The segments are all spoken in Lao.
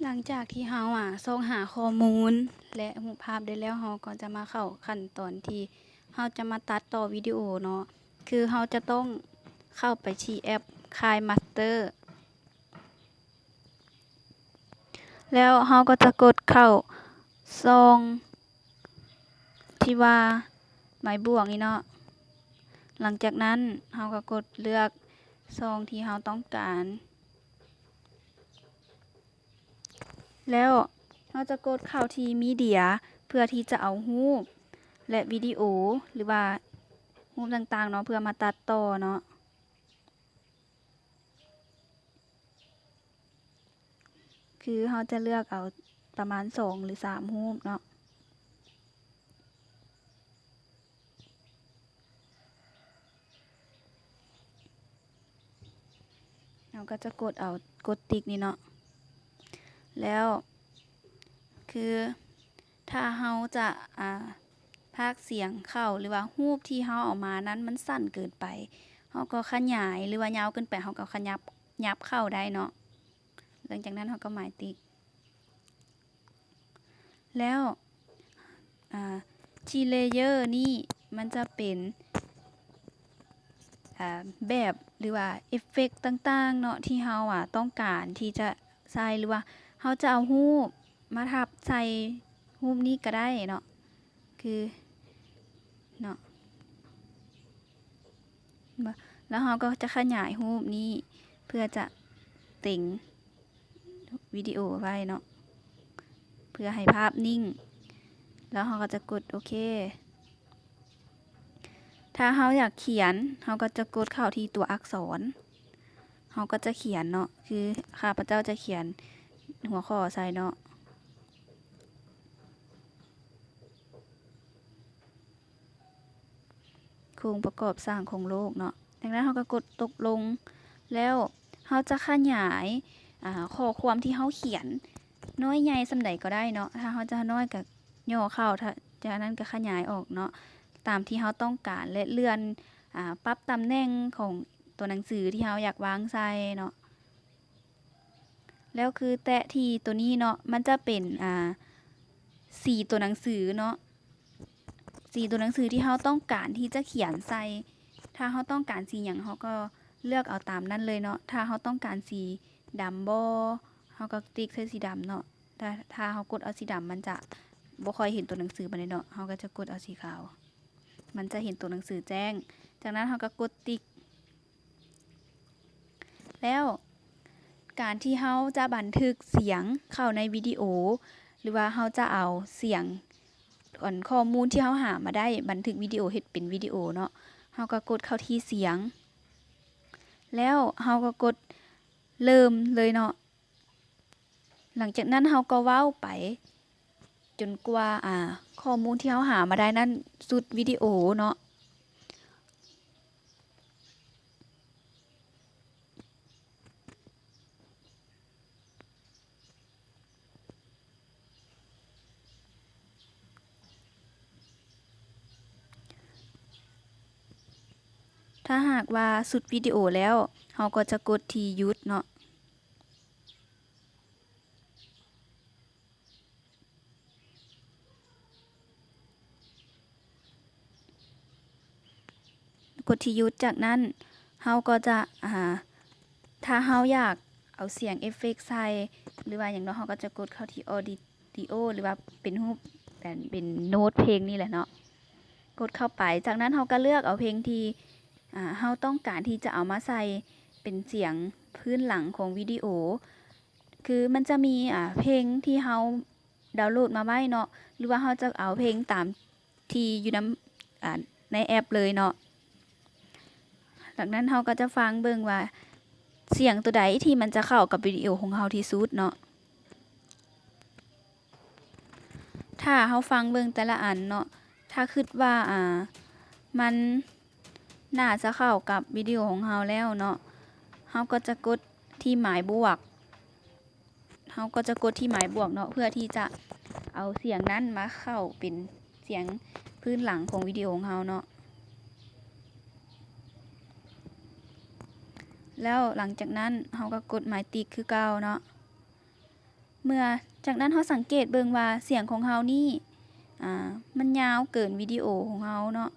ຫຼັງຈາກທີ່ເຮົາ ອາ ຊອກຫາຂໍ້ມູນ ແລະ ຮູບພາບໄດ້ແລ້ວ, ເຮົາກໍຈະມາເຂົ້າຂັ້ນຕອນທີ່ເຮົາຈະມາຕັດຕໍ່ວິດີໂອເນາະ. ຄືເຮົາຈະຕ້ອງເຂົ້າໄປທີ່ແອັບ KineMaster ແລ້ວເຮົາກໍຈະກົດເຂົ້າຊ່ອງທີ່ວ່າໄມ້ບວກນີ້ເນາະ. ຫຼັງຈາກນັ້ນເຮົາກໍກົດເລືອກຊ່ອງທີ່ເຮົາຕ້ອງການ ແລ້ວເຮົາຈະກົດເຂົ້າທີ່ມີເດຍ ເພື່ອທີ່ຈະເອົາຮູບ ແລະ ວິດີໂອ ຫຼືວ່າຮູບຕ່າງໆເນາະ ເພື່ອມາຕັດຕໍ່ເນາະ. ຄືເຮົາຈະເລືອກເອົາປະມານສອງ ຫຼື ສາມຮູບເນາະ. ເຮົາກໍຈະກົດເອົາ ກົດຕິກນີ້ເນາະ. ແລ້ວຄືຖ້າເຮົາຈະ ອາ ພາກສຽງເຂົ້າ ຫຼືວ່າຮູບທີ່ເຮົາເອົາມານັ້ນມັນສັ້ນເກີນໄປ, ເຮົາກໍຂະຫຍາຍ ຫຼືວ່າຍາວເກີນໄປ ເຮົາກໍຂະຫຍັບ ຫຍັບເຂົ້າໄດ້ເນາະ. ຫຼັງຈາກນັ້ນເຮົາກໍໝາຍຕິກ. ແລ້ວ ອາ ທີ່ເລເຢີນີ້ມັນຈະເປັນ ອາ ແບບ ຫຼືວ່າເອັບເຟັກຕ່າງໆເນາະ ທີ່ເຮົາ ອາ ຕ້ອງການທີ່ຈະໃສ່ ຫຼືວ່າເຮົາຈະເອົາຮູບມາທັບໃສ່ຮູບນີ້ກໍໄດ້ເນາະ. ຄືເນາະ ແລ້ວເຮົາກໍຈະຂະຫຍາຍຮູບນີ້ເພື່ອຈະເຕັງວິດີໂອໄວ້ເນາະ ເພື່ອໃຫ້ພາບນິ່ງ ແລ້ວເຮົາກໍຈະກົດໂອເຄ. ຖ້າເຮົາຢາກຂຽນ ເຮົາກໍຈະກົດເຂົ້າທີ່ຕົວອັກສອນ ເຮົາກໍຈະຂຽນເນາະ ຄືຂ້າພະເຈົ້າຈະຂຽນຫົວຂໍ້ໃສ່ເນາະ. ໂຄງປະກອບສ້າງຂອງໂລກເນາະ. ດັ່ງນັ້ນເຮົາກໍກົດຕົກລົງ ແລ້ວເຮົາຈະຂະຫຍາຍ ອາ ຂໍ້ຄວາມທີ່ເຮົາຂຽນ ນ້ອຍໃຫຍ່ສ່ຳໃດກໍໄດ້ເນາະ. ຖ້າເຮົາຈະນ້ອຍກໍຫຍໍ້ເຂົ້າ ຖ້າຈະນັ້ນກໍຂະຫຍາຍອອກເນາະ ຕາມທີ່ເຮົາຕ້ອງການ ແລະ ເລື່ອນ ອາ ປັບຕຳແໜ່ງຂອງຕົວໜັງສືທີ່ເຮົາຢາກວາງໃສ່ເນາະ. ແລ້ວຄືແຕະທີ່ຕົວນີ້ເນາະ ມັນຈະເປັນ ອາ ສີຕົວໜັງສືເນາະ ສີຕົວໜັງສືທີ່ເຮົາຕ້ອງການທີ່ຈະຂຽນໃສ່. ຖ້າເຮົາຕ້ອງການສີຫຍັງ ເຮົາກໍເລືອກເອົາຕາມນັ້ນເລີຍເນາະ. ຖ້າເຮົາຕ້ອງການສີດຳບໍ ເຮົາກໍຕິກໃສ່ສີດຳເນາະ. ຖ້າ ຖ້າເຮົາກົດເອົາສີດຳ ມັນຈະບໍ່ຄ່ອຍເຫັນຕົວໜັງສືປານໃດເນາະ ເຮົາກໍຈະກົດເອົາສີຂາວ ມັນຈະເຫັນຕົວໜັງສືແຈ້ງ. ຈາກນັ້ນເຮົາກໍກົດຕິກ. ແລ້ວການທີ່ເຮົາຈະບັນທຶກສຽງເຂົ້າໃນວິດີໂອ ຫຼືວ່າເຮົາຈະເອົາສຽງ ອັນ ຂໍ້ມູນທີ່ເຮົາຫາມາໄດ້ ບັນທຶກວິດີໂອເຮັດເປັນວິດີໂອເນາະ ເຮົາກໍກົດເຂົ້າທີ່ສຽງ ແລ້ວເຮົາກໍກົດເລີ່ມເລີຍເນາະ. ຫຼັງຈາກນັ້ນເຮົາກໍເວົ້າໄປຈົນກວ່າ ອາ ຂໍ້ມູນທີ່ເຮົາຫາມາໄດ້ນັ້ນສຸດວິດີໂອເນາະ. ຖ້າຫາກວ່າສຸດວິດີໂອແລ້ວ ເຮົາກໍຈະກົດທີ່ຢຸດເນາະ. ກົດທີ່ຢຸດ. ຈາກນັ້ນເຮົາກໍຈະ ອາ ຖ້າເຮົາຢາກເອົາສຽງເອັບເຟັກໃສ່ ຫຼືວ່າຫຍັງເນາະ ເຮົາກໍຈະກົດເຂົ້າທີ່ Audio ຫຼືວ່າເປັນຮູບ ເປັນ ເປັນໂນ້ດເພງນີ້ແຫຼະເນາະ ກົດເຂົ້າໄປ. ຈາກນັ້ນເຮົາກໍເລືອກເອົາເພງທີ່ ອາ ເຮົາຕ້ອງການທີ່ຈະເອົາມາໃສ່ເປັນສຽງພື້ນຫຼັງຂອງວິດີໂອ. ຄືມັນຈະມີ ອາ ເພງທີ່ເຮົາດາວໂຫຼດມາໄວ້ເນາະ ຫຼືວ່າເຮົາຈະເອົາເພງຕາມທີ່ຢູ່ນຳ ອາ ໃນແອັບເລີຍເນາະ. ຈາກນັ້ນເຮົາກໍຈະຟັງເບິ່ງວ່າສຽງຕົວໃດທີ່ມັນຈະເຂົ້າກັບວິດີໂອຂອງເຮົາທີ່ສຸດເນາະ. ຖ້າເຮົາຟັງເບິ່ງແຕ່ລະອັນເນາະ ຖ້າຄິດວ່າ ອາ ມັນໜ້າຈະເຂົ້າກັບວິດີໂອຂອງເຮົາແລ້ວເນາະ ເຮົາກໍຈະກົດທີ່ໝາຍບວກ ເຮົາກໍຈະກົດທີ່ໝາຍບວກເນາະ ເພື່ອທີ່ຈະເອົາສຽງນັ້ນມາເຂົ້າເປັນສຽງພື້ນຫຼັງຂອງວິດີໂອຂອງເຮົາເນາະ. ແລ້ວຫຼັງຈາກນັ້ນເຮົາກໍກົດໝາຍຕິກຄືເກົ່າເນາະ. ເມື່ອ ຈາກນັ້ນເຮົາສັງເກດເບິ່ງວ່າສຽງຂອງເຮົານີ້ ອ່າ ມັນຍາວເກີນວິດີໂອຂອງເຮົາເນາະ,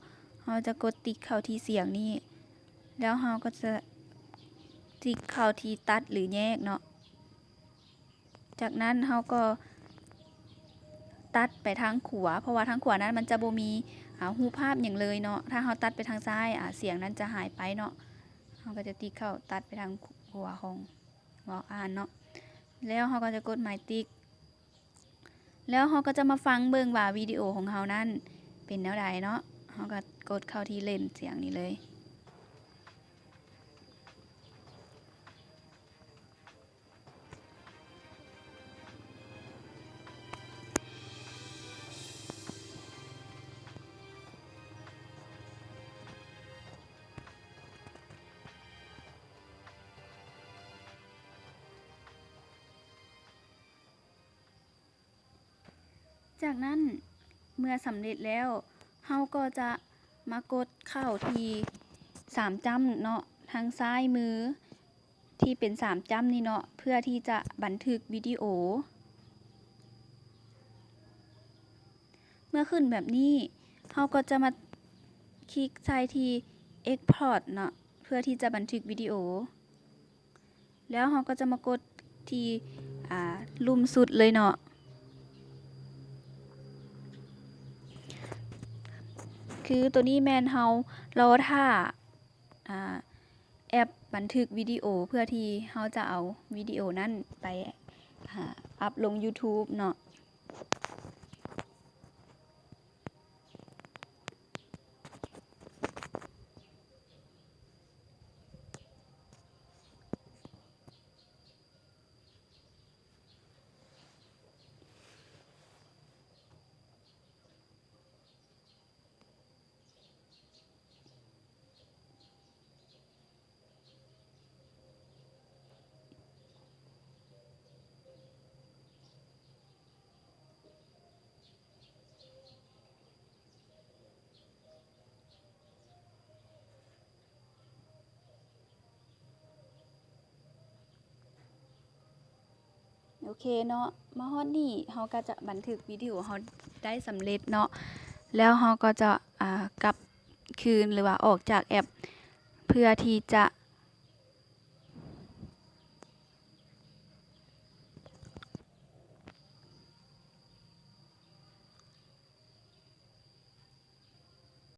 ເຮົາຈະກົດຕິກເຂົ້າທີ່ສຽງນີ້ ແລ້ວເຮົາກໍຈະຕິກເຂົ້າທີ່ຕັດ ຫຼື ແຍກເນາະ. ຈາກນັ້ນເຮົາກໍຕັດໄປທາງຂວາ ເພາະວ່າທາງຂວານັ້ນມັນຈະບໍ່ມີ ອ່າ ຮູບພາບຫຍັງເລີຍເນາະ. ຖ້າເຮົາຕັດໄປທາງຊ້າຍ ອ່າ ສຽງນັ້ນຈະຫາຍໄປເນາະ. ເຮົາກໍຈະຕິກເຂົ້າຕັດໄປທາງຂວາຂອງ ເວົ້າອ່ານເນາະ ແລ້ວເຮົາກໍຈະກົດໝາຍຕິກ ແລ້ວເຮົາກໍຈະມາຟັງເບິ່ງວ່າວິດີໂອຂອງເຮົານັ້ນເປັນແນວໃດເນາະ. ເຮົາກໍກົດເຂົ້າທີ່ເຫຼັ້ນສຽງນີ້ເລີຍ. ຈາກນັ້ນເມື່ອສຳເລັດແລ້ວ ເຮົາກໍຈະມາກົດເຂົ້າທີ່ສາມຈ້ຳເນາະ ທາງຊ້າຍມືທີ່ເປັນສາມຈ້ຳນີ້ເນາະ ເພື່ອທີ່ຈະບັນທຶກວິດີໂອ. ເມື່ອຂຶ້ນແບບນີ້ ເຮົາກໍຈະມາຄລິກໃສ່ທີ່ Export ເນາະ ເພື່ອທີ່ຈະບັນທຶກວິດີໂອ. ແລ້ວເຮົາກໍຈະມາກົດທີ່ ອ່າ ລຸ່ມສຸດເລີຍເນາະ. ຄືໂຕນີ້ແມ່ນເຮົາລໍຖ້າ ອ່າ ແອັບບັນທຶກວິດີໂອ ເພື່ອທີ່ເຮົາຈະເອົາວິດີໂອນັ້ນໄປ ອ່າ ອັບລົງ YouTube ເນາະ. ໂອເຄເນາະ ມາຮອດນີ້ເຮົາກໍຈະບັນທຶກວິດີໂອເຮົາໄດ້ສຳເລັດເນາະ. ແລ້ວເຮົາກໍຈະ ອ່າ ກັບຄືນ ຫຼືວ່າອອກຈາກແອັບ ເພື່ອທີ່ຈະ